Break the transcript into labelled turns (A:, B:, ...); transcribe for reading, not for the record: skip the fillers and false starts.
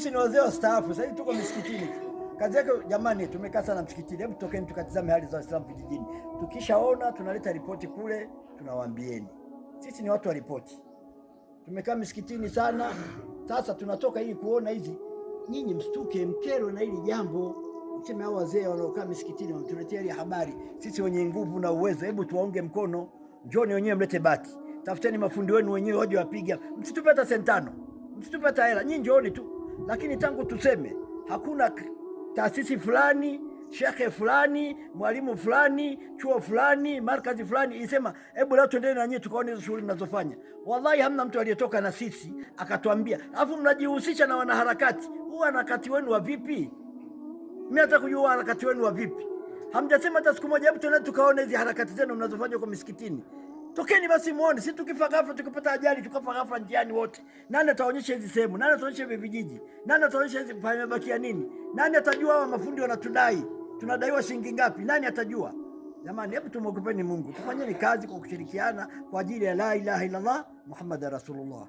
A: Sisi ni wazee wastaafu, sasa hivi tuko misikitini. Kazi yake jamani, tumekaa sana msikitini, hebu tokeni tukatizame hali za Waislamu vijijini. Tukishaona tunaleta ripoti kule, tunawaambieni. Sisi ni watu wa ripoti, tumekaa misikitini sana, sasa tunatoka ili kuona hizi. Nyinyi mstuke, mkerwe na hili jambo, mseme hao wazee wanaokaa misikitini wametuletea hili habari, sisi wenye nguvu na uwezo, hebu tuwaunge mkono. Njoni wenyewe mlete bati, tafuteni mafundi wenu wenyewe waje wapiga, msitupe hata senti tano, msitupe hata hela, nyinyi njooni tu. Lakini tangu tuseme hakuna taasisi fulani, shekhe fulani, mwalimu fulani, chuo fulani, markazi fulani isema hebu leo tuendeni na nyinyi tukaone hizo shughuli mnazofanya. Wallahi hamna mtu aliyetoka na sisi akatuambia. Alafu mnajihusisha na wanaharakati. Huu wanaharakati wenu wa vipi? Mimi nataka kujua harakati wenu wa vipi? Hamjasema hata siku moja, hebu tuende tukaone hizi harakati zenu mnazofanya huko misikitini. Tokeni basi muone, si tukifa ghafla, tukipata ajali tukafa ghafla njiani wote, nani ataonyesha hizi sehemu? Nani ataonyesha hivi vijiji? Nani ataonyesha hizi pamebakia nini? Nani atajua hawa mafundi wanatudai, tunadaiwa shilingi ngapi? Nani atajua? Jamani, hebu tumwogopeni Mungu, tufanyeni kazi kwa kushirikiana kwa ajili ya la ilaha illallah Muhammad rasulullah.